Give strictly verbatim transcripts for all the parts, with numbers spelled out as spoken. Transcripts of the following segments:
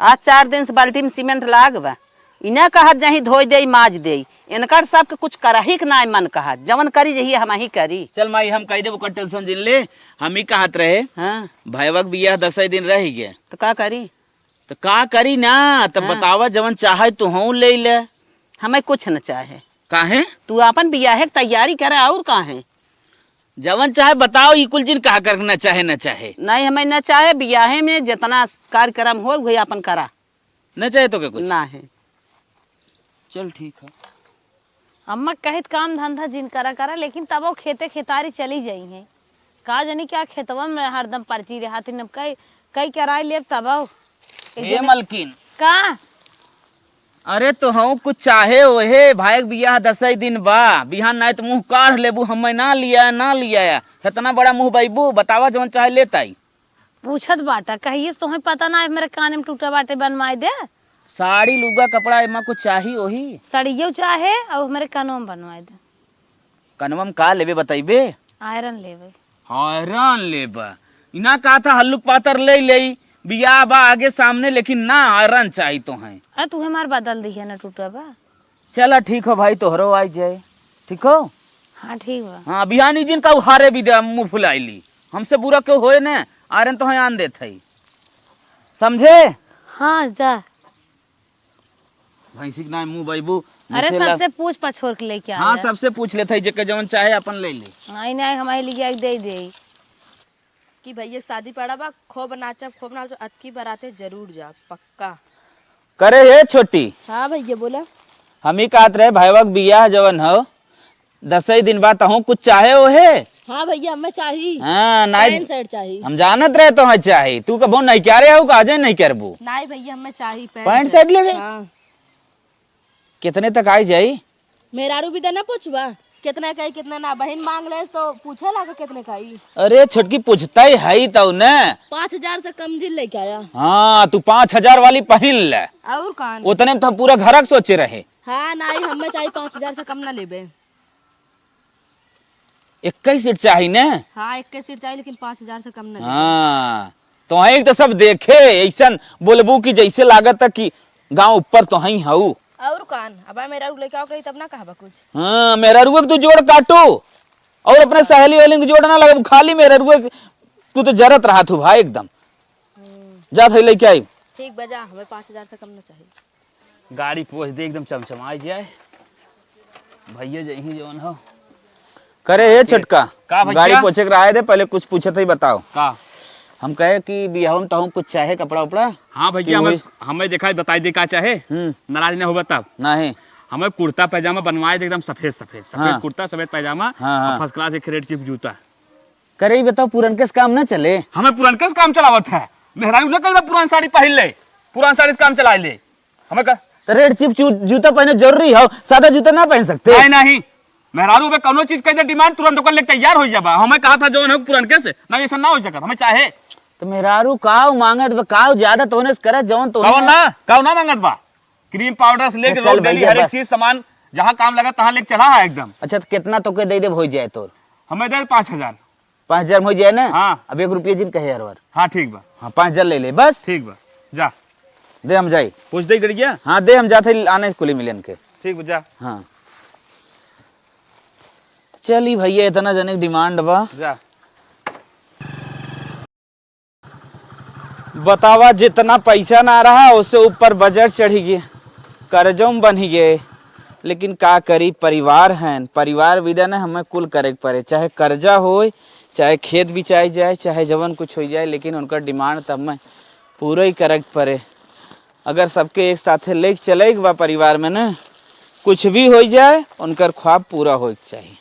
आज चार दिन से बाल्टी में सीमेंट लाग बा। इना कहत जहीं धोई देई, माज देई। इनकर सबके कुछ करही के नाय मन कहत। जवन करी जही हमही करी। चल माई, हम कह देबो, ओकर tension जिन ले। हम ही कहत रहे, हाँ। भैवक बियाह दसई दिन रह गए। तो का करी? तो का करी ना, तो हाँ। बतावा, जवन चाहे तुहूँ ले ले। हमें कुछ न चाहे। काहे? तू आपन बियाहे के तैयारी करे, और काहे? जवन चाहे बताओ, ई कुल जिन का करना चाहे, न चाहे। नहीं, हमें न चाहे, बियाहे में जितना कार्यक्रम हो, वही आपन करा। न चाहे तो के कुछ? ना है। चल ठीक है। अम्मा कहित काम धंधा जिन करा करा, लेकिन तबो खेते खेतारी चली जाई हैं। का जानी क्या खेतवा में हरदम परची रहत हन, अब कई, कई कराई लेब तबो। एक हे दिन मलकिन। का? अरे तो हूँ कुछ चाहे ओहे, भाई के बियाह दसई दिन बा, बिहान नाय तो मुँह काढ़ लेबू, हमें ना लिया, ना लिया। इतना बड़ा मुँह बैबू, बतावा जवन चाहे लेत आई। पूछत बाटा, कहिए से तोहें पता ना है, मेरे काने में टूटा बाटे, बनवाए दे। साड़ी लुगा कपड़ा एमा कुछ चाही ओही? सड़ियो चाहे और मेरे कनवा में बनवाए दे। कनवा में का लेबे बतइबे? आयरन लेबे। आयरन लेबा? इना कहा था हल्लुक पातर ले लेई, बियाह बा आगे सामने, लेकिन ना, आयरन चाही तोहें। अरे तू हमार बदल दिहे ना टूटा बा। चला ठीक हो भाई, तोहरो आई जाए, ठीक हो? हाँ ठीक बा। हाँ, बिहानी जिन का उहारे भी दे, मुँह फुलाइली। हमसे बुरा क्यों होए ने, आयरन तोहें आन देत हई, समझे? हाँ जा। भैंसी के नाम मुँह बैबू, अरे दूसरे ला- सबसे पूछ पछोर के लेके आ हाँ, जा। सबसे पूछ लेत हई, जेके जवन चाहे अपन ले ले। नहीं नहीं, हमारे लिए दे दे। कि भैया शादी पड़ा बा, खूब नाचब, खूब नाचब, अतकी बराते जरूर जाब, पक्का। करे हे छोटी। हाँ भैया बोला। हम ही कहत रहे भाईवा के बियाह जवन हो, दसई दिन बाद तहूँ कुछ चाहे ओहे? हाँ भैया, हमें चाही। हाँ, नाई पैंट शर्ट चाही। हम जानत रहे तोहें चाही, तू कबो नहीं क्या रहे हो, काजे नहीं करबू। नहीं भैया, हमें चाही पैंट पैंट शर्ट। शर्ट लेबे? हाँ। कितने तक आई जाई? मेहरारू भी देना पूछबा, कितना का आई, कितना ना। बहिन मांग लेस तो पूछे लागे कितने का आई। अरे छोटकी, पूछता ही है तौ ने। पाँच हजार से कम दिन लेके आया। हाँ, तू पाँच हजार वाली पहिन ले। और कान? उतने में तो हम पूरा घर के सोचे रहे। हाँ, नहीं, हमें चाही पाँच हजार से कम ना लेबे। इक्कीस सीट चाही ने? हाँ, इक्कीस सीट चाही, लेकिन पाँच हजार से कम ना लेबे। हाँ, तो एक तो सब देखे, ऐसन बोलबू कि जैसे लागत है कि गांव ऊपर तो हई हऊ। और कान, अब मेहरारू लेके आओ करी तब ना कहबा कुछ। हाँ, मेहरारुआ के तू जोड़ काटू और अपने सहेली वहेली के जोड़ ना लगाबू, खाली मेहरारुआ के तू तो जरत रहा थू भाई एकदम। हम्म। जा थई लेके आई। ठीक बा, जा, हमें पाँच हजार से कम ना चाही। गाड़ी पोछ दे, एकदम चमचमाई जाए। भैया जही जवन हो। करे हे छोटका, का भैया? गाड़ी पोछे के रहा दे, पहले कुछ पूछत ही बताओ। का? हम कहे कि बियाह में तहूँ कुछ चाहे कपड़ा उपड़ा? हाँ कि भैया, हमें, वही हमें देखा, बताई दे का चाहे। हम्म। नाराज ना होबा तब। नहीं। हमें कुर्ता पैजामा बनवाए दे, एकदम सफेद सफेद, सफेद हाँ। कुर्ता, सफेद पैजामा, हाँ, हाँ। और first class एक red chip जूता। करे, ई बताओ, पुरनके से काम ना चले? हमें पुरनके से काम चलावत है। मेहरारू ना कल पुरान साड़ी पहिन ले, पुरान साड़ी से काम चला ले। हमें का? तो red chip चू-, जूता पहने जरूरी हो, सादा जूता ना पहन सकते? नहीं, नहीं। मेहरारू बे कौनो चीज कह दे demand, तुरंत ओकर लेके तैयार हो जाबा। हमें कहा था जौन हो पुरनके से, ना ऐसा ना हो सकत, हमें चाहे। तो मेहरारू काव मांगत बा, काव ज्यादा तोने से करे, जौन तोने काव ना, काव ना मांगत बा। Cream powder से लेके चल roll daily भैया, हर एक बस। चीज सामान जहाँ काम लगा तहाँ लेके चढ़ा है एकदम। अच्छा, तो कितना तोके दे देब हो जाए तोर? हमें दे पाँच हजार। पाँच हजार में हो जाए ना? हाँ। अब एक रुपया जिन कहे यार। हाँ, ठीक बा। हाँ, पाँच हजार ले ले बस। ठीक बा, जा। दे हम जाई। पूछ दे गड़िया। हाँ, दे हम जाते आने कुली मिलन के। ठीक बा, जा। हाँ। चली भैया, इतना जने के demand बा। जा। बतावा, जितना पैसा ना रहा, उससे ऊपर बजट चढ़ी गए, कर्जों में बनी गए। लेकिन का करी, परिवार हैं, परिवार विदा ने हमें कुल करे के पड़े, चाहे कर्जा होए, चाहे खेत बिचाई जाए, चाहे जवन कुछ हो जाए, लेकिन उनकर demand तो हमें पूरा ही करे के पड़े। अगर सबके एक साथे लेके चले के बा परिवार में न, कुछ भी हो जाए, उनकर ख्वाब पूरा होए के चाहिए।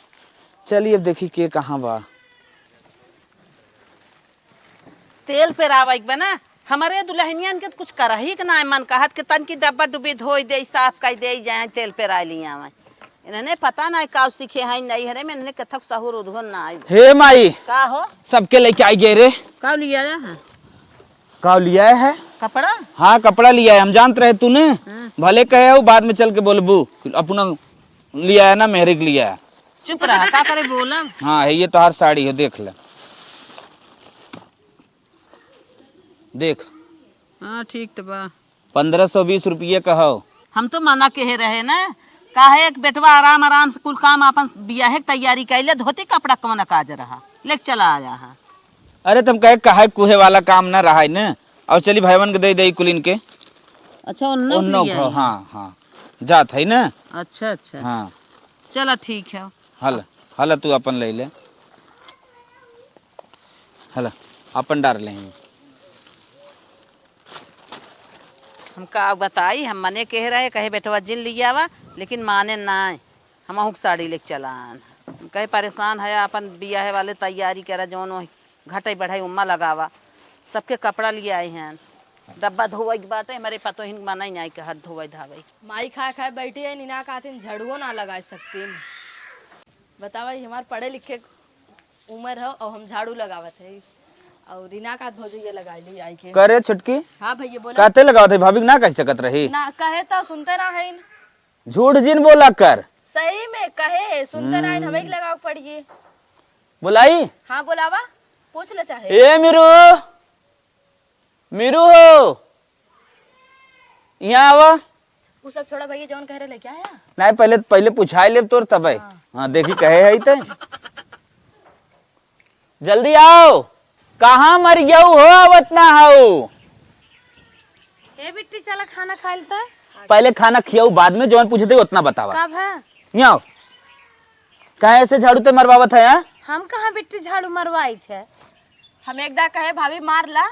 चलिए, अब देखी के कहाँ बा। तेल पेरावे के बा ना, हमरे दुल्हनियन के त कुछ करही के नाय मन कहत के तनकी डब्बा डुब्बी धोई देई, साफ कई देई, जाए तेल पेराए लियावे। इन्हने पता नाय काव सीखे हैं नैहरे में, इन्हने कथक सहूर उधोन ना आई। हे माई, का हो? सबके लेके आई गए रे। काव लियाया है? काव लियाया है? कपड़ा? हाँ, कपड़ा लियाया है, हम जानत रहे तूने। हाँ। भले कहे हो, बाद में चल के बोलबू, अपना लियाया ना, मेहरे के लियाया। चुप रहा, का करे बोला? हाँ, है ये तोहार साड़ी हो, देख ले। देख। हाँ, ठीक तो बा। पन्द्रह सौ बीस रुपये कहो। हम तो मना केहे रहे ना, काहे एक बेटवा आराम आराम से कुल काम आपन बियाहे के तैयारी कैले, धोती कपड़ा कौन काज रहा, लेके चला आया है। अरे तुम कहे, कहे कुहे वाला काम ना रहा है ना। और चली भाईवन के दे दे कुलिन के। अच्छा, उन्नो उन्नो के लिए खाओ, आई। हाँ, हाँ। जात है ना? अच्छा, अच्छा। हाँ। चला ठीक है। हल, हल तू अपन ले ले। हल, अपन डार ले हैं। हम का बताई, हम मने कह रहे, कहे बेटवा जिन लियावा, लेकिन माने नाय। हमहू के साड़ी लेके चला आन। हम कहे परेशान है, अपन बियाहे वाले तैयारी करा, जौन वही घटई बढ़ई उम्मा लगावा। सबके कपड़ा लियाए हैं, डब्बा धोवई के बाटे, हमरे पतोहिन के मना ही नाय कहत धोवई धावई। माई खाए खाए बैठी है, नीना कहतिन झड़ुओ ना लगाए सकतिन। बतावा, ये हमार पढ़े लिखे के उम्र है और हम झाड़ू लगावत है, और रीना का भौजैया लगा ली आई के। करे छोटकी? हाँ भैया बोला। काते लगावत है? भाभी के ना कह सकत रही? ना कहे तो सुनते ना है। झूठ जिन बोला कर। सही में कहे है, सुनते ना है, हमें के लगाव पड़िए। बुलाई? हाँ बोलावा, पूछ ले चाहे। ए मीरू, मीरू हो, यहाँ आवा। उ सब छोड़ा भैया, जौन कह रहे लेके आया। नहीं, पहले, पहले पुछाई लेब तोर तबे। हाँ। हाँ, देखी कहे है ते। जल्दी आओ, कहाँ मर गऊ हो, आवत ना हो। ए बिट्टी, चला खाना खा लेता। पहले खाना खियाऊ, बाद में जौन पूछते उतना बतावा। कब है? यहाँ आओ। काहे ऐसे झाड़ू ते मरवावत है, हाँ? हम कहाँ बिट्टी झाड़ू मरवाई थे? हम एक दा कहे भाभी मार ला,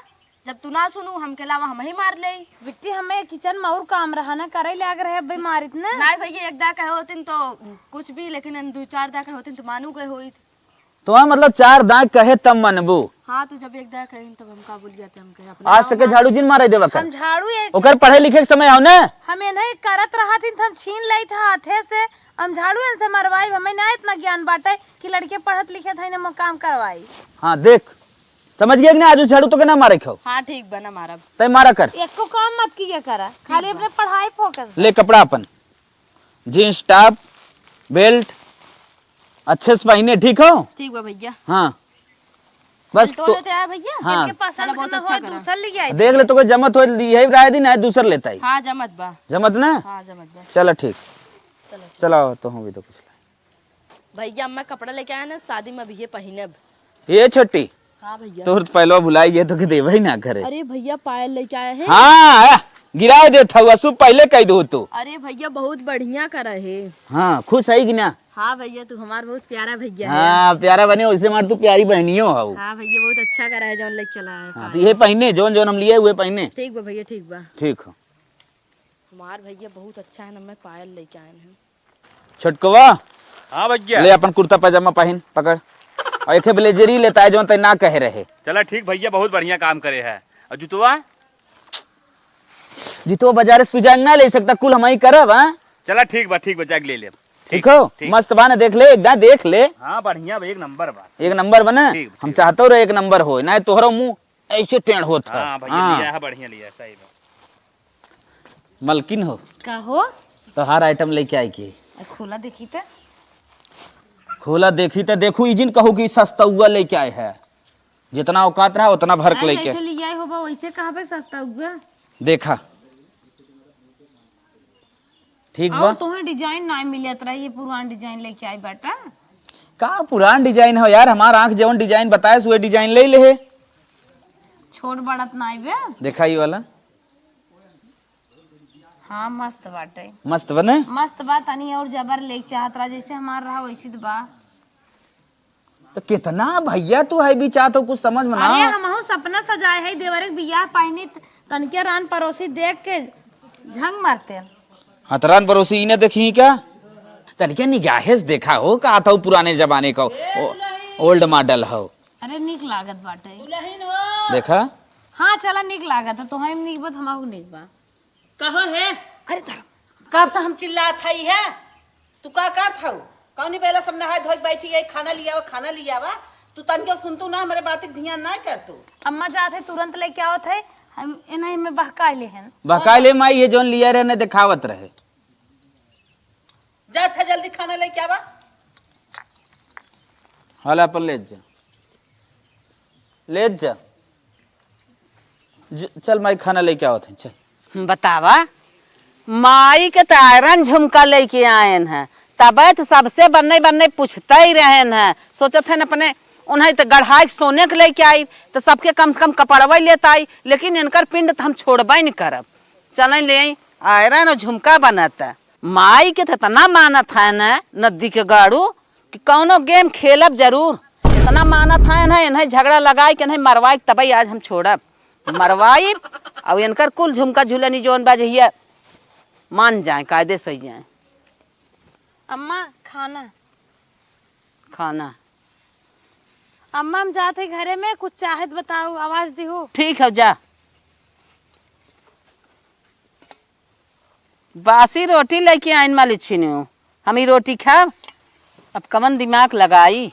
जब तू ना सुनू, हमके अलावा हम ही मार लेई। बिट्टी, हमें किचन में और काम रहा ना, करे लाग रहे, अबे मारित ना। नहीं भैया, एक दा कहे होतिन तो कुछ भी, लेकिन हम दू चार दा कहे होतिन तो मानू गए होइत। तो हाँ, मतलब चार दा कहे तब मनबू। हाँ, तो जब एक दा कहे तब हम का बोल जाते, हम कहे अपने आज गाँव से के में झाड़ू जिन मारे देवा कर। हम झाड़ू एक ओकर पढ़े लिखे के समय हो ना। हम इन्हें करत रहा थी, तो हम छीन लेई था हाथे से। हम झाड़ू इनसे मरवाई, हमें ना इतना ज्ञान बाटे कि लड़के पढ़त लिखत है ना, हम काम करवाई। हाँ, देख, समझ गया कि ना? आज झाड़ू तो के ना मारे खाओ। हाँ, ठीक बा, ना मारब। तय मारा कर। एको काम मत किया करा, खाली अपने पढ़ाई फोकस। ले कपड़ा अपन, जींस टॉप, बेल्ट अच्छे से पहने, ठीक हो? ठीक बा भैया। हाँ, बस पलटो तो लेते आया भैया। हाँ। इनके पसंद चलो, बहुत के ना अच्छा हो, करा। दूसर ले आई। देख ले, तो कोई जमत हो, यही राय दी ना, दूसर लेता ही। हाँ, जमत बा। जमत ना? हाँ, जमत बा। चला, ठीक। चलो, ठीक। चला, तो हम भी तो कुछ ला। भैया, अम्मा कपड़ा लेके आया ना, शादी में अभी ये पहिनब। ये छोटी, हाँ भैया। तोर तो पहलवा भुलाई गए, तो के देवे ही ना करे। अरे भैया, पायल लेके आया है। हाँ, आ, गिराए देत हऊ, असु पहले कह दो तू। अरे भैया, बहुत बढ़िया करा है। हाँ, खुश है कि ना? हाँ भैया, तू हमार बहुत प्यारा भैया है। हाँ, प्यारा बने, वैसे मार तू प्यारी बहनियो हऊ। हाँ भैया, बहुत अच्छा करा है, जौन लेके चला है हाँ, पायल। तो ये पहिने, जौन जौन हम लिए हुए पहिने। ठीक बा भैया, ठीक बा। ठीक हो। हमार भैया बहुत अच्छा है ना, मैं पायल लेके आए हैं। छोटकवा, हाँ भैया। ले अपन कुर्ता पैजामा पहिन, पकड़। और एक ब्लेजरी लेता है, जो तय ना कहे रहे। चला ठीक भैया, बहुत बढ़िया काम करे है। और जुतवा? जुतवा बाजार से तू जाके ना ले सकता, कुल हम ही करब, हाँ? चला ठीक बा, ठीक बा, जाके ले लेब। ठीक ठीक, हो? ठीक। मस्त बा ना, देख ले, एक दा देख ले। हाँ, बढ़िया बा, एक नंबर बा। एक नंबर बा ना? ठीक, हम ठीक। चाहतो रहे एक नंबर हो, ना तोहरो मुंह ऐसे टेढ़ होत है। हाँ भैया, हाँ। लिया है, बढ़िया लिया है, सही में। मलकिन हो। का हो? तोहार आइटम लेके आई की? आ, खोला देखी त। खोला देखी त, देखू, ई जिन कहू कि सस्तौआ लेके आए है। जितना औकात रहा, उतना भर के आई, लेके। जैसे ले आए हो बा, वैसे कहाँ पे सस्तौआ? देखा। ठीक और बा। तोहे डिजाइन ना मिलत रहा, ये पुरान डिजाइन लेके आई बाटा। का पुरान डिजाइन हो यार, हमार आँख जवन डिजाइन बताए, उहे डिजाइन ले ले है। छोट बड़त नाई बे। देखा ई वाला। हाँ, मस्त बाटे। मस्त बने? मस्त बा, तनी और जबर लेके चाहत रहा, जैसे हमार रहा वैसे त बा। तो कितना भैया तू है भी चाहत हो, कुछ समझ में ना अरे, आ-, हमहू सपना सजाए है, देवरे के बियाह पहिनी त-, तनिके रान पड़ोसी देख के झंग मारते। हाँ, तो रान पड़ोसी इन्हें देखी क्या? तनिके निगाहे से देखा हो, का था पुराने जमाने का, ओ-, ओल्ड मॉडल हो। अरे, नीक लागत बाटे। दुल्हन हो। देखा? हाँ, चला, नीक लागत है, तोहरे में नीक बा, हमहू नीक बा। कहो है? अरे धर्म, कब से हम चिल्लात हई है? तू का करत हऊ? कौनी बेला सब नहाए धोए के बैठी है, खाना लियावा, खाना लियावा। तू तनिको सुनतू ना, हमरे बात के ध्यान ना करतू। अम्मा जात है, तुरंत लेके आवत है, हम एना में बहकाए ले हन। बहकाए ले माई, ये जौन लिया रहे ने देखावत रहे। जा अच्छा जल्दी खाना लेके आवा। हाला पर ले जा, ले जा। ज-, चल माई, खाना लेके आवत है, चल। बतावा, माई के त आयरन झुमका लेके आएन है, तबे त सबसे बन्ने बन्ने पूछते ही रहेन है। सोचत हन अपने उन्हें त गढ़ाई के सोने के लेके आई, त सबके कम से कम कपड़वा लेत आई, लेकिन इनकर पिंड त हम छोड़बे न करब। चलें ले आई आयरन और झुमका बनत। माई के त इतना मानत है न नदी के गाड़ू कि कौनो गेम खेलब जरूर। इतना मानत है इन्हें, इन्हें झगड़ा लगाई के इन्हें मरवाई, तबे आज हम छोड़ब। मरवाई, और इनकर कुल झुमका झुलनी जौन बा जहिया मान जाए, कायदे से जाए। अम्मा, खाना। खाना। अम्मा, हम जात है घरे में, कुछ चाहे त बताओ, आवाज दिहू। ठीक है, जा। बासी रोटी लेके आइन मालिछिनु, हम ई रोटी खाब। अब कमन दिमाग लगाई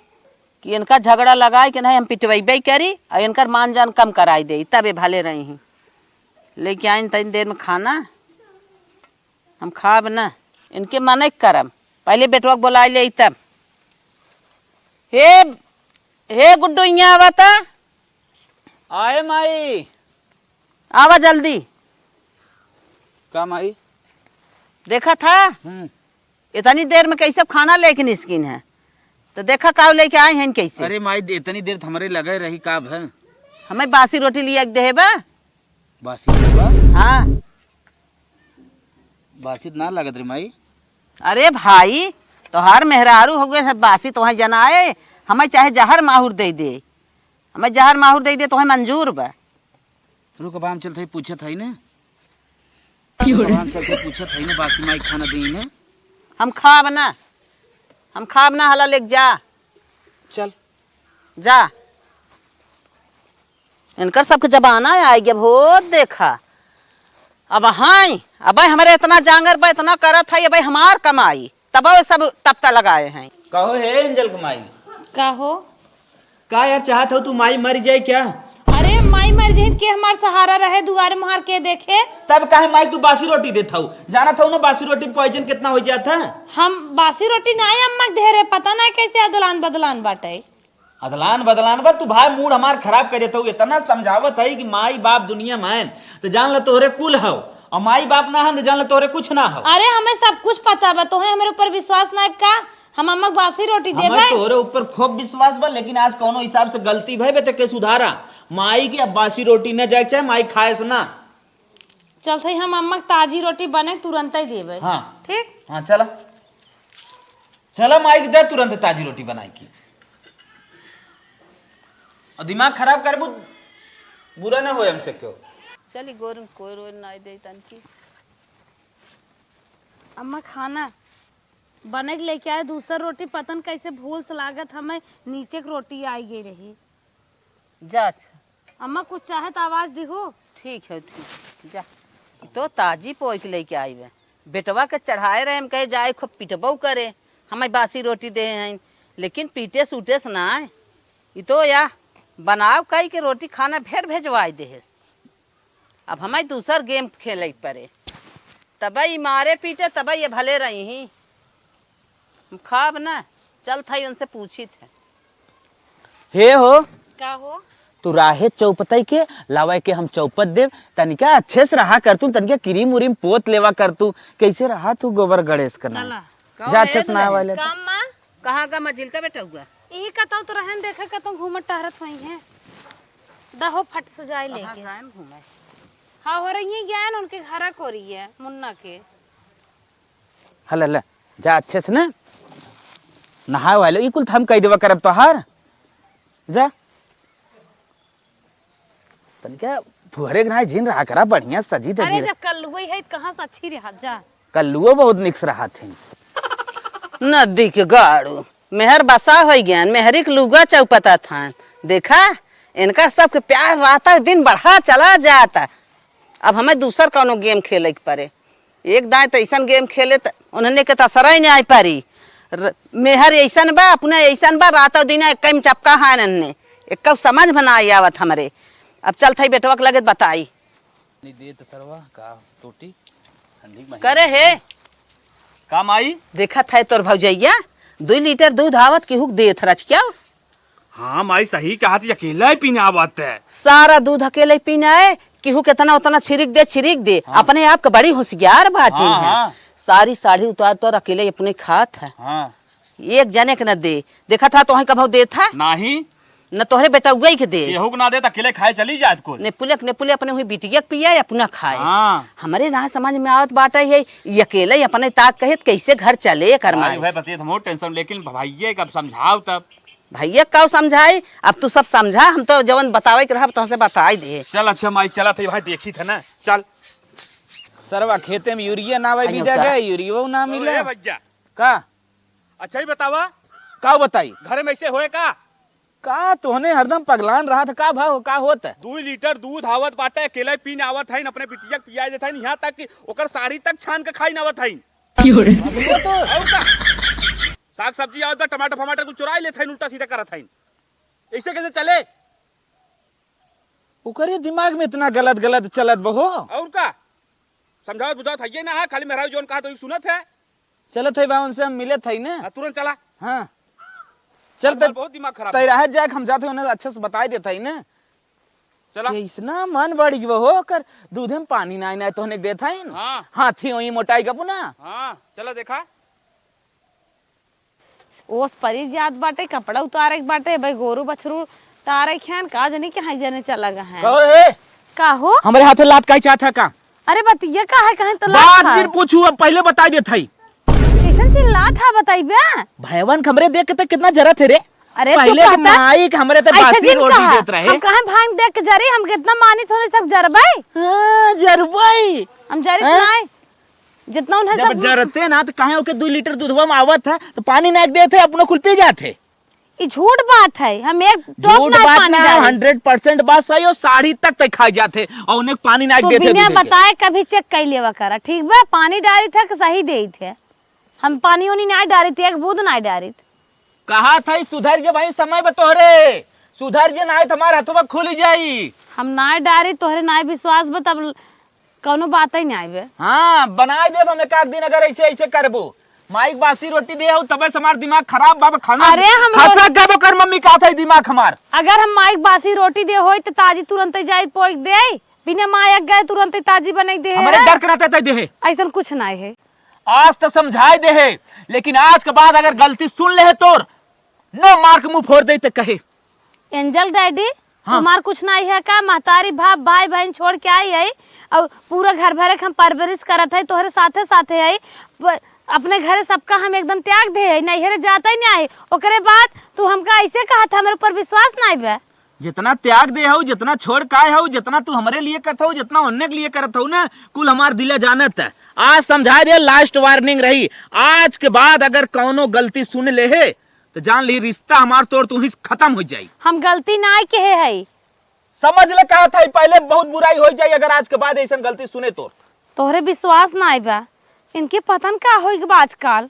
कि इनका झगड़ा लगाई कि नहीं, हम पिटवैबे करी और इनकर मान जान कम कराई दे, तबे भले रही। लेके आइन तनी देर में खाना, हम खाब ना, इनके मने करम। पहले बेटवा के बोलाई ले तब। हे, हे गुड्डू, यहाँ आवा त। आए माई। आवा जल्दी। का माई? देखा था? हम्म। इतनी देर में कैसे खाना लेके निस्किन है, तो देखा का लेके आए हैं कैसे। अरे माई, इतनी देर त हमरे लगे रही, का भ? हमें बासी रोटी लिया के देहे बा। बासी रोटी बा? हाँ। बासी त ना लागत रे माई। अरे भाई, तोहार मेहरारू हो गए सब बासी, तोहें जनाए, हमें चाहे जहर माहुर दे दे, हमें जहर माहुर दे दे, तोहें मंजूर बा। रुक, अब हम चलत हई, पूछत हई ने। रुक, अब हम चलत हई, पूछत हई ने, बासी माई खाना देई ने। हम खाब ना, हम खाब ना, हला लेके जा। चल। जा। इनकर सबके जमाना आइ गया, अब हो देखा। अब हाँ, अब हमरे इतना जांगर बा, इतना करत है, अब हमार कमाई, तब वो सब तपता लगाए हैं। कहो हे एंजल के माई। कहो। का यार चाहत हो तू माई मर जाए क्या? अरे माई मर जाए के हमार सहारा रहे, दुआरे मुहार के देखे। तब काहे माई तू बासी रोटी देत हऊ? जानत हऊ ना बासी रोटी में poison कितना हो जात है? हम बासी रोटी ना अम्मा के धरे, पता ना कैसे अदलान बदलान बाटे। अदलान बदलान बा तू भाई, mood हमार खराब कर देत हऊ। इतना समझावत है कि माई बाप दुनिया में आयन, तो जान ल तोहरे कुल हव, और माई बाप ना हन, तो जान ल तोहरे कुछ ना हव। अरे हमें सब कुछ पता बा, तोहे हमरे ऊपर विश्वास ना है का? हम अम्मा के बासी रोटी हमें देबे। तोहरे ऊपर खूब विश्वास बा, लेकिन आज कौनो हिसाब से गलती भई बे, ते के सुधारा। माई के अब बासी रोटी न जाए के चाहे, माई खाए से ना। चलत हई हम अम्मा के ताजी रोटी बने के तुरंते देबे। हाँ। ठीक? हाँ, चला। चला, माई के दे तुरंत ताजी रोटी बनाई की। और दिमाग खराब करबू, बुरा ना होए हमसे क्यों। चली गोर कोई रोज ना दे तन की। अम्मा खाना बने के लेके आए, दूसर रोटी पतन कैसे भूल से लागत, हमें नीचे के रोटी आई गई रही। जा, अच्छा। अम्मा, कुछ चाहे त आवाज दिहू। ठीक है, ठीक, जा। ई तो ताजी पोई के लेके आई बे। बेटवा के चढ़ाए रहे, हम कहे जाए खूब पिटबो करे, हमें बासी रोटी दे हैं, लेकिन पीटे सूटे से ना आए। ई तो या बनाव कई के रोटी खाना भेर भेजवाई देहेस। अब हमें दूसर game खेले के परे, तबे ई मारे पीटे, तबे ये भले रही ही। हम खाब ना, चलत हई उनसे पूछित है। हे हो, का हो? तू राहे चौपतई के लावे के हम चौपत देब, तनिका अच्छे से रहा कर तू, तनिका क्रीम उरीम पोत लेवा कर तू, कैसे रहा तू गोबर गणेश के ना? चला। जा, कहो, अच्छे हे से नहा दुल्हन। वाले। काम माँ? कहाँ का मझिल का बेटा हुआ? यही कतौ तो रहन, देखा कतौ घूमत टहरत होई हैं। दहो फट से जाए कहाँ लेके। जाएन घूमे? हाँ, हो रही है ज्ञान उनके घरा को रही है, मुन्ना के। हल, हल, जा अच्छे से ना नहाए वाले, ई कुल त हम कह देवा करब तोहार। जा। तनिका फुहरे के नाई झिन रहा करा, बढ़िया सजी अरे, धजी। जब कल्लुए है, त कहाँ से अच्छी रहा, जा। कल्लुओ बहुत निक से रहा थे। नदी के गाड़ू, मेहर बसा होई गया, मेहरी के लुगा चौपता था। देखा, इनका सबके प्यार रात दिन बढ़ा चला जाता। अब हमें दूसर कौनो game खेले के परे। एक दाएं त ऐसन game खेले त उन्हने के त असरा ही नहीं आई पारी। र-, मेहर ऐसन बा, अपने ऐसन बा, रातौ दिन एक में चपका है नन्ने। एक समझ में ना आई आवत हमरे। अब चलत हई बेटवा के लगे बताई। नहीं दे त सरवा का टोटी ठंडी के महीना करे हे। का माई? देखत है तोर भौजैया, दुई लीटर दूध आवत केहू के देत रच क्या? हाँ माई, सही कहत ही, अकेले ही पीने आवत है। सारा दूध अकेले ही पीने आए, केहू केतना ओतना छिरिक दे, छिरिक दे। हाँ। अपने आप के बड़ी होशियार बाटी हाँ, है। हाँ। सारी साढ़ी उतार उतार अकेले ही अपने खात है। हाँ। एक जने के न दे, देखत हा तोहई कभौ देत है? नाही। न तोहरे बेटउआ के दे। केहू के ना दे त अकेले खाए चली जात कुल। नेपुले के नेपुले अपने हुई बिटिया के पियाए, अपना खाए। हाँ। हमरे ना समझ में आवत बाटे है, ई अकेले ही अपने ताक कहे त कैसे घर चले एकर अरे माई। भाई बतियत हम tension, लेकिन भैया के अब समझाओ तब। भैया का समझाई, अब तू सब समझा, हम तो जवन बतावे के रहब तोहसे बताई दे। चल अच्छा माई, चलत है भाई, देखी था ना, चल। सरवा खेते में यूरिया ना भाई, अयो बीदा का? गए, यूरियो ना मिले। ए भैया। का? अच्छा ही बतावा। का बताई? घर में ऐसे होए का? का तोहने हरदम पगलान रहा था, का भाव, का होत? दुई लीटर दूध आवत बाटे, अकेले पीन आवत हईन, अपने बिटिया के पियाए देत हईन, यहाँ तक कि ओकर साड़ी तक छान के खाइन आवत हईन। क्यों रे? और का? साग सब्जी आवत बा, टमाटर फमाटर कुल चुराई लेत हईन, उल्टा सीधा करत हईन। ऐसे कैसे चले? ओकरे दिमाग में इतना गलत गलत चलत बहो। और का? समझावत बुझावत हइये ना है, खाली मेहरारू जौन कहा तो सुनत है। चलत है बा, उनसे हम मिलत है ना। हाँ, तुरंत चला। हाँ। चल आज तै, बहुत दिमाग खराब तै है। रह जाए, हम जाते हैं, उन्हें अच्छे से बताई देता है ना। चला। कैसना मन बढ़ गया हो, कर दूधे में पानी नाई नाई तोहने देत है ना। हाँ। हाथी वही मोटाई का पुना। हाँ, चला देखा। ओस परी जात बाटे, कपड़ा उतारे के बाटे, भाई गोरू बछरू तारे के हन, का जनी के हाई जने चला गए हैं। कहो हे? का हो? हमरे हाथे लात काई चाहत है का? अरे बतिया का है, कहें तो लात बात था। फिर पूछू, अब पहले बताई देत हई। कैसन चिल्लात है बताइबे? भयवन के हमरे देख के तो कितना जरत है रे। अरे पहले चुप तो रहता। माई के हमरे तो ऐसे बासी जिन रोटी कहा। देत रहे। हम कहें भाई देख के जरी, हम कितना मानित होने सब जरबई। हाँ, जरबई। हम जरी हाँ? सुनाए। जितना उन्हें जब सब जरते ना तो काहे ओके दो लीटर दूधवा में आवत है तो पानी नाक देत है, अपनो कुल पी जात है। ई झूठ बात है, हम एक drop झूठ ना बात पानी ना, डाली। Hundred percent बात सही हो, साड़ी तक तय खा जात है और उन्हें पानी नाक तू देत है बिना दूधे के। बताए कभी check कर लेवा करा, ठीक बा? पानी डालित है कि सही देत है? हम पानी उनी ना डालित, एक बूंद ना डालित। कहा था सुधर जे भाई, समय बा तोहरे, सुधर जे ना आए तो हमार हथवा खुल जाई। हम ना डालित, तोहरे ना विश्वास बा, तब कौनो बात ही ना आइबे। हाँ, बनाए देब हम एक आध दिन अगर ऐसे, ऐसे करबो। माई के बासी रोटी दे हो, तबे से हमार दिमाग खराब बा, खाना अरे, हम खसा रोटी गबो कर, मम्मी का था दिमाग हमार। अगर हम माई के बासी रोटी दे होई, त ताजी तुरंत जाई पोई दे, बिना माई के गए तुरंत ताजी बनाई दे। हमारे डर के रहते तय दे है। ऐसन कुछ ना है। आज तो समझाए दे है, लेकिन आज के बाद अगर गलती सुन ले है तोर, नो मार के मुंह फोड़ दे ते कहे। एंजल डैडी, हाँ। तुम्हार कुछ नहीं है का? महतारी बाप भाई बहन छोड़ के आई है और पूरा घर भरे के हम परवरिश करत है, तोहरे साथे साथे है। प-, अपने घरे सबका हम एकदम त्याग दे है, नैहरे जाता ही नहीं आई। ओकरे बाद तू हमका ऐसे कहा था, हमरे ऊपर विश्वास नहीं बे। जितना त्याग दे हो, जितना छोड़ के आए हो, जितना तू हमरे लिए करत हो, जितना ओन्ने के लिए करत हो ना, कुल हमार दिला जानत है। आज समझा दे, last warning रही। आज के बाद अगर कौनो गलती सुन ले है, तो जान ली रिश्ता हमार तोर तू ही खत्म हो जाई। हम गलती ना किहे हई। समझ ले कहा था, पहले बहुत बुराई हो जाई अगर आज के बाद ऐसन गलती सुने तोर। तोहरे विश्वास ना बा, इनके पता न का होई बा आजकल।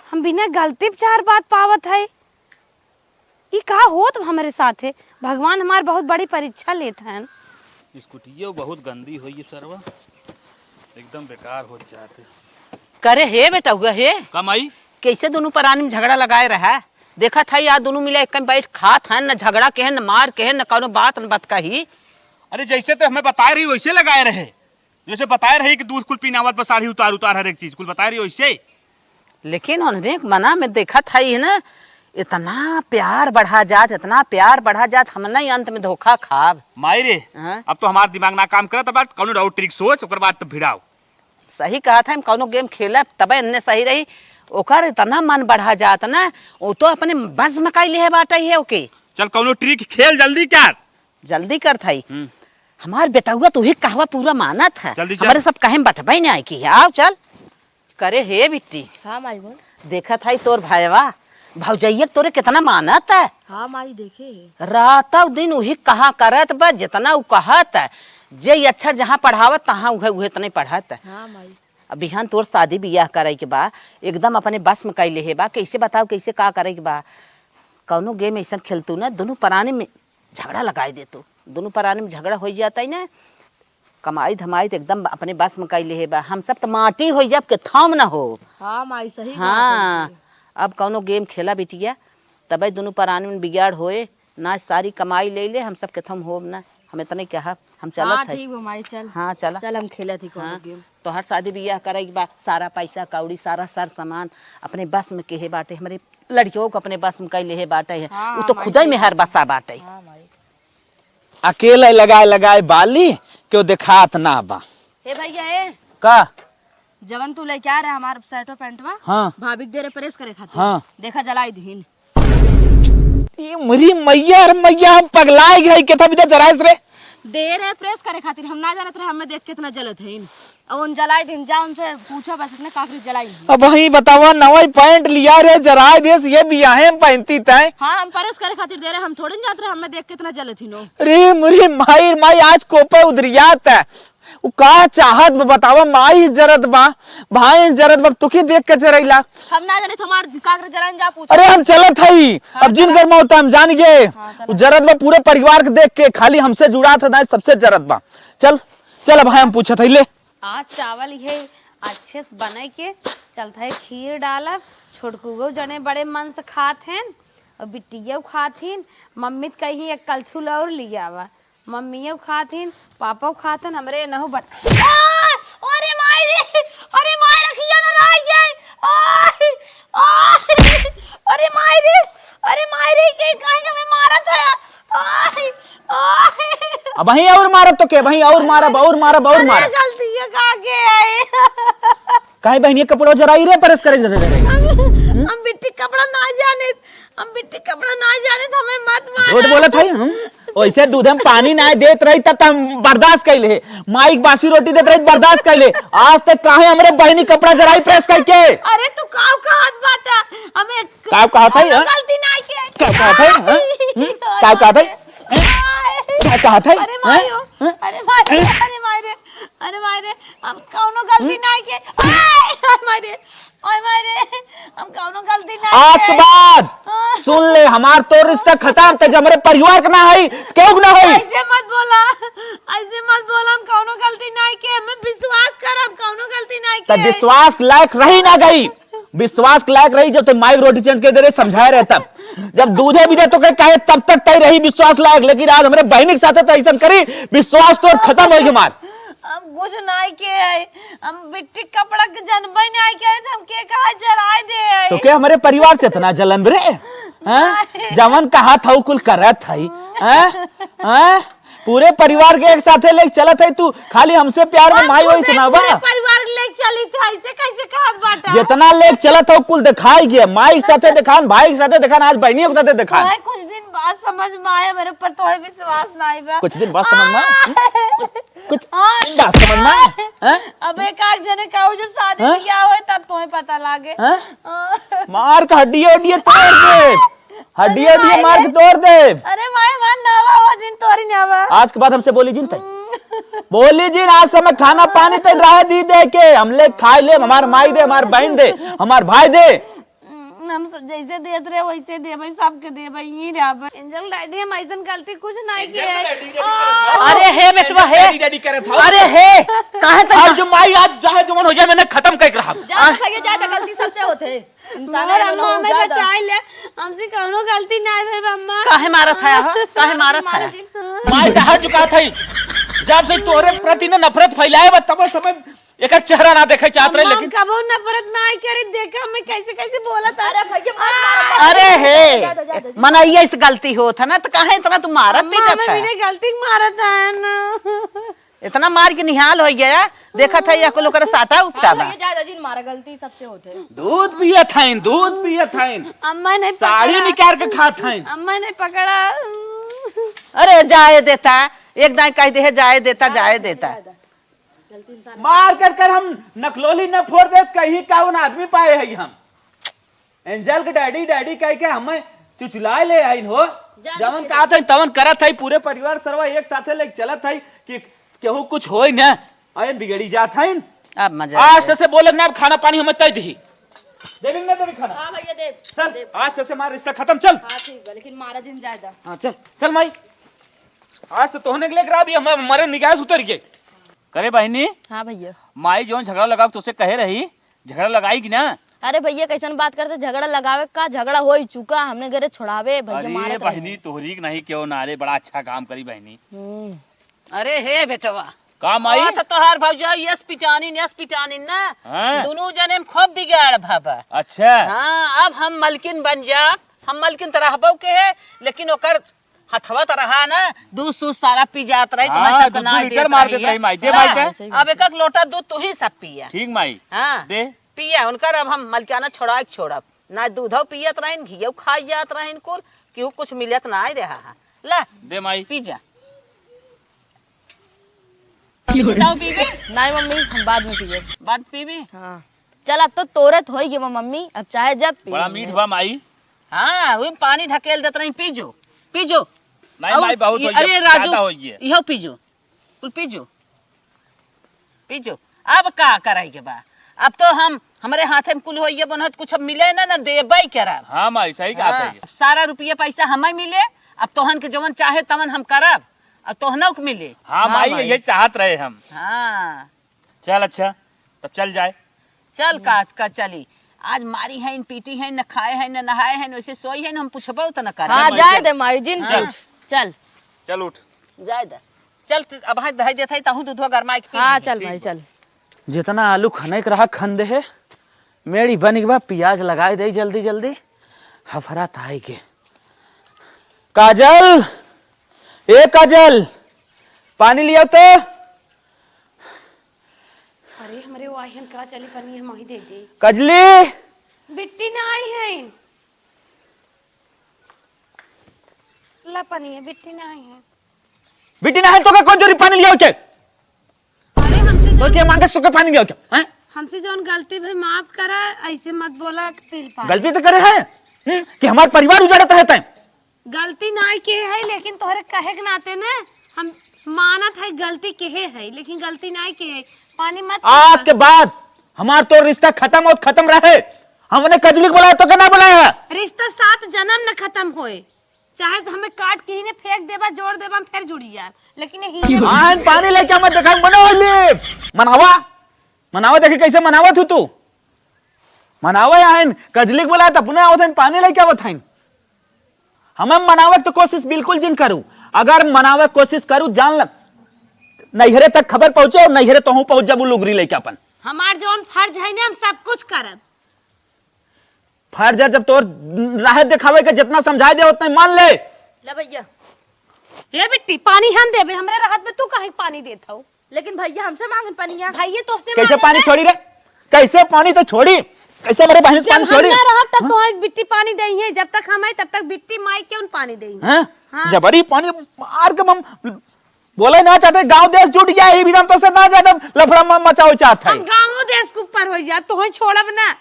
हम बिना गलती पे चार बात पावत है। ई का होत हमरे साथे? भगवान हमार बहुत बड़ी परीक्षा लेत हन। स्कूटियो बहुत गंदी होई सरवा, एकदम बेकार हो जाते। करे हे बेटउआ हे, का माई? कैसे दोनों परानी में झगड़ा लगाए रहा? देखत है यार दोनों मिला एक बैठ खात हैं, न झगड़ा के है, न मार के है, न कौनो बात, न बात कही। अरे जैसे तो हमें बताए रही वैसे लगाए रहे, जैसे बताए रही कि दूध कुल पीनावत बस साड़ी उतार उतार हर एक चीज कुल बताए रही वैसे। लेकिन उन्हें मना में देखत है ना, इतना प्यार बढ़ा जात, इतना प्यार बढ़ा जात, हम नहीं अंत में धोखा खाब। माई रे, हाँ? अब तो हमार दिमाग ना काम करत, अब कौनो और ट्रिक सोच, ओकर बाद तो भिड़ाओ। सही कहा था, हम कौनो गेम खेलब तबे अन्ने सही रही। ओकर इतना मन बढ़ा जात ना, वो तो अपने बस में काई लिहे बाटे है ओके। चल कौनो ट्रिक खेल, जल्दी कर। जल्दी कर थाई। हम्म। हमार बेटउआ तू ही कहवा पूरा मानत है। जल्दी चल। हमारे सब कहे में बटबे नहीं आई की है। आओ चल। करे हे बिट्टी। हाँ माई बोल। देखत है तोर भाईवा, भौजैया के तोरे कितना मानत है। हाँ माई देखे है। रातौ दिन उही कहा करत बा, जितना उ कहत है। जे ई अक्षर जहाँ पढ़ावत, तहाँ उहे, उहे तने पढ़त है। हाँ माई। अब बिहान तोर शादी बियाह करे के बा, एकदम अपने बस में कइ लेहे बा, कैसे बताओ, कैसे का करे के बा। कौनो गेम ऐसन खेलतू ना, दुनू परानी में झगड़ा लगाई देतू, दुनू परानी में झगड़ा होइ जाता ही ना, कमाई धमाई तो एकदम अपने बस में कइ लेहे बा, हम सब तो माटी होइ जाब के थाम ना हो। हाँ माई, सही बात है हाँ, ये। अब कौनो गेम खेला बिटिया, तबे दुनू परानी में बिगाड़ होए, ना सारी कमाई ले ले, हम सब केथम होब ना, हम इतने कहा, हम चलत हाँ, है। ठीक बा माई, चल। हाँ, चला। चल, हम खेलत ही कोनो हाँ, game। तोहर शादी बियाह करे के बा, सारा पैसा कौड़ी, सारा सर सामान अपने बस में केहे बाटे, हमरे लड़कियों को अपने बस में कैले हे बाटे है। हाँ, उ तो हाँ, खुदे माई, में सही हर बात। बसा बाटे। हाँ, माई। अकेले लगाए लगाए बाली, केहू देखात ना बा। हे भैया, हे। का? जवन तू लेके आ रहे हमार शर्टो पैंटवा, हाँ। भाभी के दे रहे प्रेस करे खातिर। हाँ। देखा, जलाई दीन। ई मरी मैया, अरे मैया, हम पगलाए गए, केथा बिदा जराइस रे। दे रहे प्रेस करे खातिर, हम ना जानत रहे, हमें देख कितना जलत है। और उन जलाई दीन, जा उनसे पूछो, बस इतने काकरी जलाई दीन। अब वही बतावा, नवाई पैंट लिया रे, जराए देस, ये बियाहे में पहनती तय। हाँ, हम प्रेस करे खातिर दे रहे, हम थोड़े न जानत रहे, हमें देख कितना जलत ही नो। अरे मरी माई, माई आज कोपे उधरियात है। उ का चाहत बा बतावा, माई जरत बा, भाई जरत बा, तोके देख के जरैला। हम ना जाने, हमार काकर जराइन जा पूछ। अरे हम चलत हई, हाँ, अब जिन चला। गरमा होता हम जान गए। हाँ, चला। उ जरत बा पूरे परिवार के देख के, खाली हमसे जुड़ात है, सबसे जरत बा। चल, चल अब हम पूछत हई ले। आज चावल ये अच्छे से बने के चलत है, खीर डालब, छोटकुओ जने बड़े मन से खात हैं और बिट्टियो खात हैं। मम्मी तो कही एक कलछुल और लियावा। मम्मियो खातिन, पापो खातिन, हमरे नहु बन-, आ! अरे माई रे! अरे माई रे, खिया ना रह गए! आय! आय! अरे माई रे! अरे माई रे, के काहे के हमें मारत है? आय! आय! अब वहीं और मारब तो के, वहीं और मारब, और मारब, और अरे मारब। गलती है, का के आई? काहे बहिनी के कपड़ो जराई रे, प्रेस करे दे रे। हम, हम बिट्टी कपड़ा ना जाने, हम बिट्टी कपड़ा ना जाने, तो हमें मत मारा। झूठ बोलत है हम। ओइसे दूध हम पानी ना देत रही तब हम बर्दाश्त कैले है। माई के बासी रोटी देत रही बर्दाश्त कैले। आज तक काहे हमरे बहिनी कपड़ा जराई प्रेस करके? अरे तू काव कहत बाटा? हमें काव कहत है, कौनो हाँ? गलती ना के। काव कहत है, हाँ? हम्म? काव कहत है? हैं? आय। काव कहत है? अरे हैं? मायो, हैं? अरे माय रे, हैं? अरे माय रे, अरे माय रे, हम कौनो गलती हम्म? ना के। आय, आय माय रे, आय माय रे, हम कौनो गलती ना आज के के। बाद हाँ। सुन ले, हमार तोर रिश्ता खत्म, ते जब हमरे परिवार के ना हई, केहू के ना हई। ऐसे मत बोला, ऐसे मत बोला, हम कौनो गलती ना के, हमें विश्वास कर, हम कौनो गलती ना के। विश्वास लायक रही ना गई, विश्वास के लायक रही, जब ते माई के रोटी चेंज कर दे रहे, समझाए रहे तब। जब दूधे भी दे तो कहे, कहे तब तक तय रही विश्वास लायक, लेकिन आज हमरे बहिनी के साथे तो ऐसन करी, विश्वास तो खत्म होई हमार। हम कुछ नाई के है, हम बिट्टी कपड़ा के जनबे नाई के है, तो हम के कहा जराए दे है। तो के हमरे परिवार से इतना जलन रे? हैं? नहीं। जवन कहा था, उ कुल करत है। हैं? हैं? पूरे परिवार के एक साथे लेके चलत है तू, खाली हमसे प्यार में और माई वही खुदे सुनावा। पूरे परिवार लेके चली था, ऐसे कैसे कहत बाटा? जितना लेके चलत हो कुल दिखाई गया, माई के साथे दिखान, भाई के साथे दिखान, आज बहनियों के साथे दिखान। भाई कुछ दिन बाद समझ में आया, मेरे ऊपर तो है विश्वास नहीं बा। कुछ दिन बाद समझ में आया? आ! कुछ आ! दिन बाद समझ में आया? हैं? अब एक आध जने का हो जो शादी हैं? किया हो तब तुम्हें पता लागे। हैं? आ! मार के हड्डिया उड्डिया तोड़ दे। हड्डिया, अरे हड्डिया माई मार रे। के तोड़ दे। अरे माई, हमार नावा हो जिन तोरी नावा। आज के बाद हमसे बोली जिन तई। हम्म। बोली जिन, आज से हमें खाना पानी तई रहे दी दे के। हम ले खाए ले, हमार माई दे, हमार बहन दे, हमार भाई दे। हम्म, हम सब जैसे देत रहे वैसे देबे, सबके देबे, यहीं रहबे। एंजल डैडी, हम ऐसन गलती कुछ नहीं किए। एंजल डैडी, डैडी करत हौ। अरे हे बेटवा, हे। डैडी, डैडी करत हौ। अरे हे, काहे तक आज जो माई आज चाहे जवन हो जाए, मैंने खत्म करके रहा। जा भैया, जा, गलती सबसे होते। इंसान मोर है, अम्मा, लोग हमें ज्यादा। बचाई ले, हमसे कौनो गलती ना है, अम्मा। काहे मारत है, हो? काहे मारत है? माई डहर झुकात है, जब से तोरे प्रति न नफरत फैलाए बा, तब समय एकर चेहरा ना देखे चाहत रहे, अम्मा, लेकिन हम कबो नफरत ना करे, देखा हमें कैसे, कैसे बोलत है। अरे भैया, मत मारो, मत अरे मारो। हे, ज्यादा, ज्यादा, ज्यादा। मना ये इस गलती होत है ना, तो काहे इतना तू मारत अम्मा, पीटत हमें है? बिना गलती के मारत है ना। इतना मार के निहाल हो गया, देखत है, या कुल ओकर साटा उपटा हाँ, बा। भैया, ज्यादा जिन मारा, गलती सबसे होत है। दूध पियत हईन, दूध पियत हईन। अम्मा ने साड़ी पकड़ा। निकाल के खात हईन। अम्मा ने पकड़ा। अरे, जाए देता, एक दाई कह दे है, जाए देता, हाँ, जाए भैया, देता। ज्यादा। गलती इंसान मार कर कर हम नकलोली न फोड़ देत, कहीं कौन आदमी पाए है हम। एंजल के डैडी, डैडी कह के हमें चुचलाए ले आइन हो। जा जवन बेटी। कहत है, तवन करत है, पूरे परिवार सरवा एक साथे लेके चलत है कि केहू कुछ होई ना, अरे बिगड़ी जात है। अब मजा आज आए। से, से बोले ना, अब खाना पानी हमें तय दही। देबी ना देबी खाना? हाँ भैया, देब। चल, देब। आज से, से हमारा रिश्ता खत्म, चल। हाँ, ठीक बा, लेकिन मारा जिन ज्यादा। हाँ, चल, चल माई। आज से तोहने के लेके रहा, अभी हम मरे निगाह से उतर के। करे बहिनी? हाँ भैया। माई जौन झगड़ा लगाओ तुझसे कहे रही, झगड़ा लगाई कि ना? अरे भइया, कइसन बात करते? झगड़ा लगावे का? झगड़ा होइ चुका, हमने गरे छोड़ावे, भइया अरे मारत रहे। बहिनी, तोहरी के नहीं क्यों ना, अरे बड़ा अच्छा काम करी बहिनी। हम्म। अरे हे बेटवा, का माई? आ तो तोहार भौजाई यस पिटानी, यस पिटानी ना। हाँ। दुनू जने में खूब बिगाड़ भवा। अच्छा। हाँ, अब हम मलकिन बन जा, हम मलकिन तो रहबो के है, लेकिन ओकर हथवा तो रहा ना, दूध सूध सारा पी जात रही, तुम्हें हाँ, सबके दूध ना दूध देत लीटर मार रही देत है। रही माई, दे हाँ, माई के। अब एक एक लोटा दूध तू ही सब पिया। ठीक माई। हाँ। दे। पिया, उनकर अब हम मलकियाना छोड़ाए के छोड़ब। ना दूधो पियत रहिन, घियो खाई जात रहिन कुल, केहू कुछ मिलत ना आए रहा है। ला, दे माई। पी जा। अभी तू जाओ पीबे? नहीं मम्मी, हम बाद में पियब। बाद पीबे? हाँ। चल, अब तो तोरे तो होई गए मम्मी, अब चाहे जब पी बड़ा लेंगे। मीठ बा माई। हाँ, वही पानी ढकेल देत रही, पी जो, पी जो। नहीं अउ माई, बहुत ई-, होई गया, अरे राजू, ज्यादा होई गया। इहो पी जो, कुल पी जो, पी जो। अब का कराई के बा? अब तो हम, हमरे हाथे में कुल होई गया, बनत कुछ अब मिले ना, ना देबे करब। हाँ माई, सही कहा हाँ, सही। अब सारा रुपया पैसा हमें मिले, अब तोहन के जवन चाहे तवन हम करब, अब तोहनों के मिले। हाँ हाँ माई, माई। ये चाहत रहे हम। हाँ। चल अच्छा, तब चल जाए। चल का, का चली? आज मारी है, पीटी है, न खाए है, न नहाए है, न वैसे सोई है, न हम पूछबो तो न करे। हाँ, चल माई, जाए चल। दे माई, जिन हाँ। पूछ। चल। चल उठ। जाए दे। चल, त-, अब हाथ धई देत है, तहूँ दूधवा गरमाए के पी हाँ, लेंगे। चल ठीक भाई, बा। चल। जितना आलू खने के रहा खन दे है, मेड़ी बन के बा, पियाज लगाए दे जल्दी जल्दी, हफरत आए के। काजल, ए काजल, पानी लियाओ तो। अरे, हमरे वो आई हन का, चली पनिया हम वहीं दे दे। कजली। बिट्टी ना आई है। ला पनिया, बिट्टी ना आई है। बिट्टी ना है तो का कौन जोरी पानी लियाओ के? अरे, हमसे तो जौन, के मांगे तो के पानी लियाओ के? हैं? हमसे जौन गलती भई माफ करा, ऐसे मत बोला, फिर पानी। गलती तो करे है, हम्म, कि हमार परिवार उजाड़त है तैं। गलती नाई के है, लेकिन तोहरे कहे के नाते ना हम मानत है गलती के है, लेकिन गलती नाई के है। पानी मत आज पीबा। के बाद हमार तोर रिश्ता खतम होत खतम रहे। हमने कजली के बुलाया तो के ना बुलाया है? रिश्ता सात जन्म न खतम होए, चाहे तो हमें काट के ही ने फेंक देबा, जोड़ देबा, हम फिर जुड़ी जाए, लेकिन ये हीरे आन पानी लेके हमें देखा मना होली। मनावा, मनावा, देखी कैसे मनावत हूँ तू। मनावा आइन, कजली के बुलाया तो अपने आवत हन, पानी लेके आवत हन। हमें मनावे के तो कोशिश बिल्कुल जिन करू। अगर मनावे के कोशिश करू, जान ल, नैहरे तक खबर पहुँचे और नैहरे तोहूँ पहुँच जाबू लुगरी लेके अपन। हमार जौन फर्ज है ना, हम सब कुछ करब। फर्ज है, जब तोर राह देखावे के जितना समझाए दे, उतना मान ले। ले भैया। ए बिट्टी, पानी हम देबे, हमरे रहत में तू काहे पानी देत हऊ? लेकिन भैया, हमसे मांगन पनिया। भैया, तोहसे कैसे मांगन पानी है? छोड़ी रे? कैसे पानी तो छोड़ी? कैसे हमारे बहन से जब पानी हम छोड़ी? ना रहब, तब हाँ? तोहर बिट्टी पानी देई है। जब तक हम आई, तब तक बिट्टी माई क्यों पानी देई है? हैं? हाँ। जबरी पानी मार के हम बोले ना चाहते, गांव देश जुट गया, ये भी हम तो से ना ज्यादा लफड़ा म-, मचाओ चाहत है। हम गांवो देश के ऊपर हो जाए, तोहे छोड़ब ना।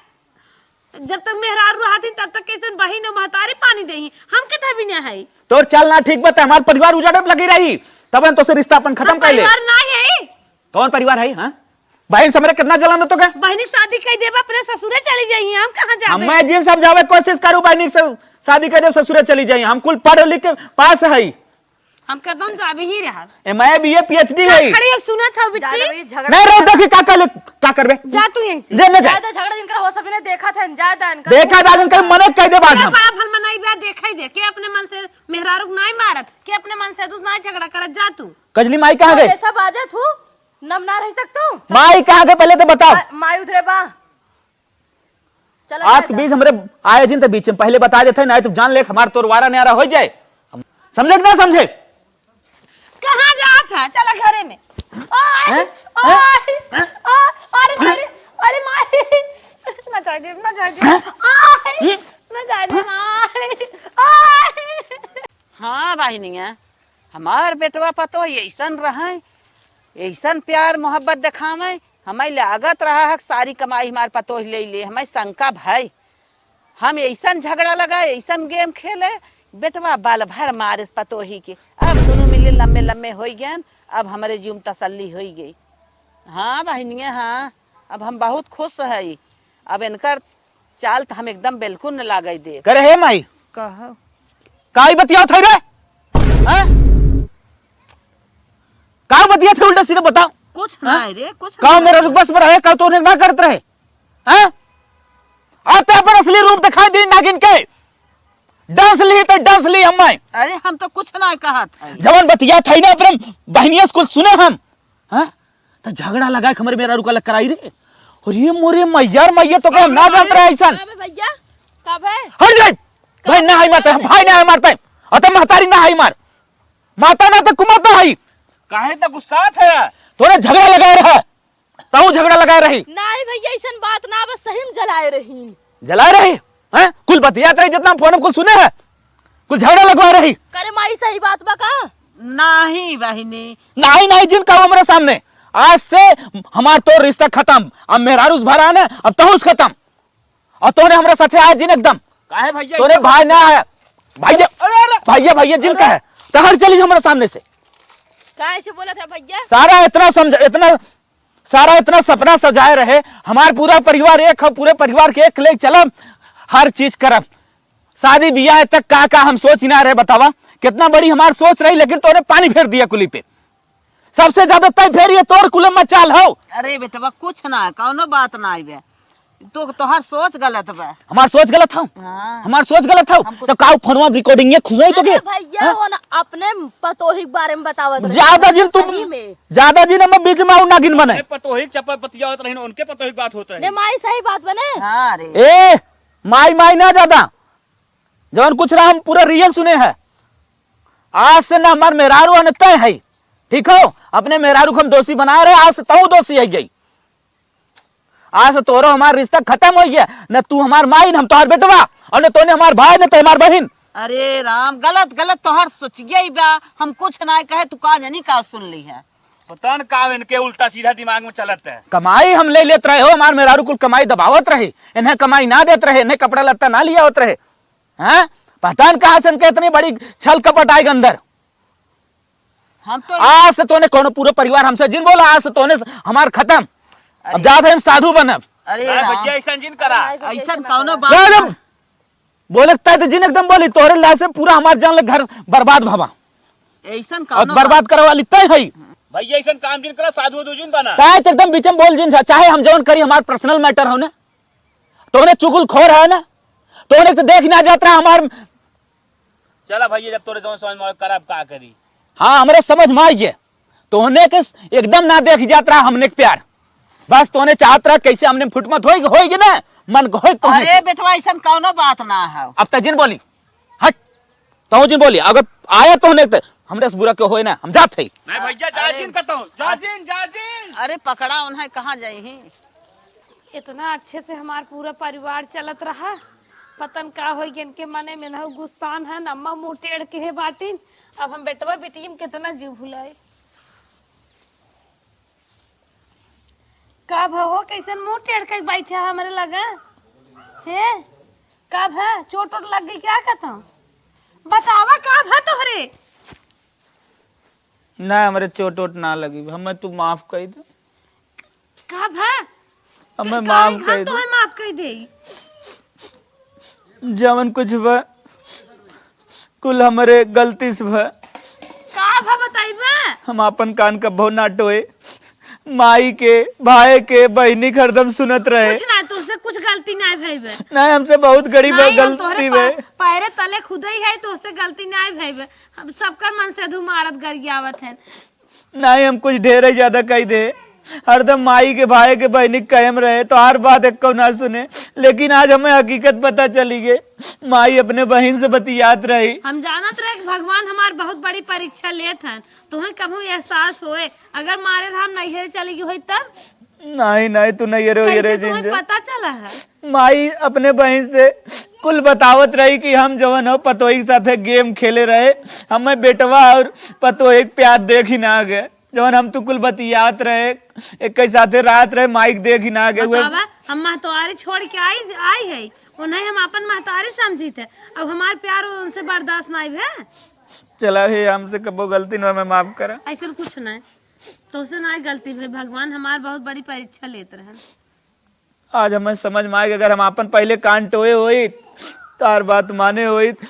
जब तक मेहरारू रहती, तब तक कैसे बहिन और महतारी पानी देही? हम के तभी ना है। तोर चल ना ठीक बा, त हमार परिवार उजाड़े में लगी रही, तब हम तोसे रिश्ता अपन खत्म हम कर ले। परिवार ना है। कौन परिवार है, हाँ? बहन से हमरे कितना जलन हो तो का? बहिनी शादी कर देबा, अपने ससुरे चली जाइए, हम कहाँ जाबे? हमें जिन समझावे कोशिश करू, बहनी से शादी कर दे, ससुरे चली जाइए। हम कुल पढ़ लिख के पास है। हम कदम जाबे ही रहब। ए, मैं बीए पीएचडी है। खड़ी अब सुनत हौ बिट्टी। ज्यादा भाई झगड़ा नहीं रे, देखी का कर ले, का करबे? जा तू यहीं से। दे ना जा। ज्यादा झगड़ा जिनकर हो सब ने देखा था, ज्यादा इनका देखा था जिनकर मने कह दे बात हम। बड़ा भल मनाई बा, देखा ही दे के अपने मन से मेहरारू के नाई मारत, के अपने मन से तू ना झगड़ा करत, जा तू। कजली माई कहाँ गए? ऐसा बाजा तू नम ना रह सकतू। माई कहाँ गए पहले तो बताओ। मा-, माई उधरे बा। चला आज के जाता। बीच हमरे आए जिन त बीच में पहले बता देते, नहीं तो जान ले हमार तोर वारा न्यारा हो जाए। हम समझे कि ना समझे? कहाँ जात है? चला घरे में। ओए, हैं? ओए, हैं? ओए, अरे मारे, अरे मारे। ना जाए दे, ना जाए दे। हैं? ओए, हैं? ना जाए दे, मारे। ओए। हाँ बहिनिया, हमार बेटवा पतोह ऐसन रहै, ऐसन प्यार मोहब्बत देखावै, हमै लागत रहा है सारी कमाई हमार पतोह ले ले, हमै शंका भै। हम ऐसन झगड़ा लगाए, ऐसन गेम खेले, बेटवा बल भर मारिस पतोही के। अब दुनू मिले लम्मे लम्मे होइ गएन, अब हमरे जीव में तसल्ली होइ गई। हाँ बहिनिया, हाँ, अब हम बहुत खुश हई। अब इनकर चाल त हम एकदम बिल्कुल न लागै देब। करे हे माई। कहो। काई बतियात है रे? हैं? का बतियात है उल्टा सीधा बताओ? कुछ हैं? नहीं रे, कुछ का नहीं। मेरा रुक बस पर है, का तो उन्हें ना करत रहे? हैं? आते अपन असली रूप दिखाई दी नागिन के। डांस ली तो डांस ली हम। अरे, हम तो कुछ ना कहत है। जवन बतिया था ना अपने बहनिया से कुल सुने हम, हाँ? तो झगड़ा लगा के हमरे मेहरारू का लग कराई रे। और ये मोरे मैया रे मैया, तो का हम ना जानत रहे ऐसन। का बे भैया? का बे? हट जाए। भाई ना है मारते, हम भाई ना है मारते। अतः महतारी ना है मार। माता ना तो कुमाता है। काहे तो गुस्सात है? तोरे झगड़ा लगाए रहा। तहूँ झगड़ा लगाए रही। नहीं भैया, ऐसन बात ना, बस सही में जलाए रही। जलाए रही? हैं? कुल बतियात रही, जितना हम फोन में कुल सुने हैं। कुल झगड़ा लगवाए रही। करे माई, सही बात बा का? नहीं बहिनी। नहीं, नहीं, जिन कहो हमरे सामने। आज से हमार तोर रिश्ता खत्म। अब मेहरारू से भरा ना, अब तहूँ से खत्म। और तोने हमरे साथे आए जिन एकदम। काहे भैया, तोरे ऐसा भाई ना है। भैया, अरे, अरे। भैया, भैया, जिन अरे। कहे। तो हट चली हमरे सामने से। काहे से बोलत है भैया? सारा इतना समझ, इतना सारा इतना सपना सजाए रहे, हमार पूरा परिवार एक है, पूरे परिवार के एक ले चलब, हर चीज करब, शादी बियाह तक का का हम सोच ना रहे, बतावा। कितना बड़ी हमार सोच रही, लेकिन तोने पानी फेर दिया कुली पे। सबसे ज्यादा तय फेर ये तोर कुल मचाल हो। अरे बेटवा, कुछ ना, कौनो बात ना आइबे। तो तोहर सोच गलत बा। हमार सोच गलत हो? हाँ। हमार सोच गलत हो? हम कुछ तो काऊ फोनवा रिकॉर्डिंग ये खुश नहीं तो के? अरे भैया, हाँ? वो ना अपने पतोही के बारे में बतावत रहे। ज्यादा जिन तुम, सही में। ज्यादा जिन हम बीच में आऊ नागिन बने। अपने पतोही के चप्पल बतियावत रही ना, उनके पतोही के बात होत रही। ने माई सही बात बने। हाँ रे। ए, माई, माई ना ज्यादा। जवन कुछ रहा हम पूरा रियल सुने हैं। आज से ना हमार मेहरारू अन तय है। ठीक हो? अपने मेहरारू को हम दोषी बना रहे, आज से तहूँ दोषी है गई। आज से तोरो हमार रिश्ता खत्म हो गया। न तू हमार माई, न हम तोहार बेटवा, और न तोने हमार भाई, न तो हमार बहिन। अरे राम, गलत, गलत तोहर सोचिए ही बा। हम कुछ ना कहे, तू का जानी का सुन ली है। पता न का इनके उल्टा सीधा दिमाग में चलत है। कमाई हम ले लेत रहे हो, हमार मेहरारू कुल कमाई दबावत रहे, इन्हें कमाई ना देत रहे, इन्हें कपड़ा लत्ता ना लिया होत रहे। हाँ, पता न कहाँ से इनके इतनी बड़ी छल कपट आएगा अंदर। हम तो आज से तोने कोनो पूरा परिवार हमसे जिन बोला, आज से तोने हमार खत्म। अब अरे। जात है हम साधु बनब। अरे ना राम। भैया, ऐसा जिन करा। ऐसा कौनो बात जा ना। जब बोले तय तो जिन एकदम बोली, तोहरे ला से पूरा हमार जान ले घर बर्बाद भवा। ऐसन और कौनो बर्बाद बात। करे वाली तय है। भैया, ऐसा काम जिन करा, साधु वाधु जिन बना। तय तो एकदम बीच में बोल जिन, चाहे हम जौन करी, हमार पर्सनल मैटर हो ना, तोहने चुगलखोर है ना, तोहने तो देख ना जात रहा हमार। चला भैया, जब तोरे जौन समझ में आवे, करब का करी। हाँ, हमरे समझ में आई है। तोहने के एकदम ना देख जात रहा हमने के प्यार। बस तोहने चाहत रहा कैसे हमने फुटमत होई, होई कि ना, मन को होई तोहने अरे के। बेटवा, ऐसन कौनो बात ना है। अब तजिन बोली, हट, तहु जिन बोली, अगर आया तोहने के, हमरे से बुरा क्यों होए ना, हम जात है। नहीं भैया, जा अरे। जिन कहता हूँ, जा जिन, जा जिन। अरे पकड़ा उन्हें, कहाँ जाई ही? इतना अच्छे से हमार पूरा परिवार चलत रहा, पता न का होई गया इनके मने में, ना गुस्सान है, ना अम्मा मुंह टेढ़ के है बाटिन। अब हम बेटवा बेटी में कितना जीव भुलाए। का भ हो, कैसन मुंह टेढ़ के बैठा है हमरे लगा? हे, का भ, चोट ओट लग गई क्या कहता? बतावा का भ तोहरे? ना, हमरे चोट ओट ना लगी, हमें तू माफ कर दे। का भा? हमें का माफ काहे कर दे। तोहे माफ कर दे? जवन कुछ बा, कुल हमरे गलती से बा। का भा बताइबा? हम आपन कान कबो ना टोए। माई के, भाई के, बहिनी के हरदम सुनत रहे। कुछ ना, तोसे कुछ गलती ना भई बा। नहीं, हमसे बहुत गड़ी बा, नहीं, हम तोहरे गलती बा। पा-, पैरे तले खुदई है, तोसे गलती ना भई बा। हम सबकर मन से धुमारत गरियावत है। नाहीं, हम कुछ ढेर ही ज्यादा कही दे। हरदम माई के, भाई के, बहिनी के कायम रहे, तोहार बात एक्को ना सुने। लेकिन आज हमें हकीकत पता चली गई। माई अपने बहिन से बतियात रही। हम जानत रहे कि भगवान हमार बहुत बड़ी परीक्षा लेत हन। तोहे कभू एहसास होए, अगर मारे हम नैहरे चली गई होई तब? नाहीं, नाहीं, तू नैहरे कैसे वैहरे तोहे जिन जा। पता चला है? माई अपने बहिन से कुल बतावत रही कि हम जवन हो पतोही के साथे गेम खेले रहे, हमें बेटवा और पतोही के प्यार देख ही ना गए, जवन हम तू कुल बतियात रहे, एक ही साथे रात रहे, माई के देख ही ना गए हुए। बतावा, हम महतवारी छोड़ के आई, आई है, उन्हें हम अपन महतारी समझी थे, अब हमार प्यार उनसे बर्दाश्त ना है। चला हे, हमसे कबो गलती न, हमें माफ करा। ऐसा कुछ ना है, तोसे ना गलती भाई, भगवान हमार बहुत बड़ी परीक्षा लेत रहे। आज हमें समझ में आए कि अगर हम आपन पहले कान टोए होइत, तार बात माने होइत,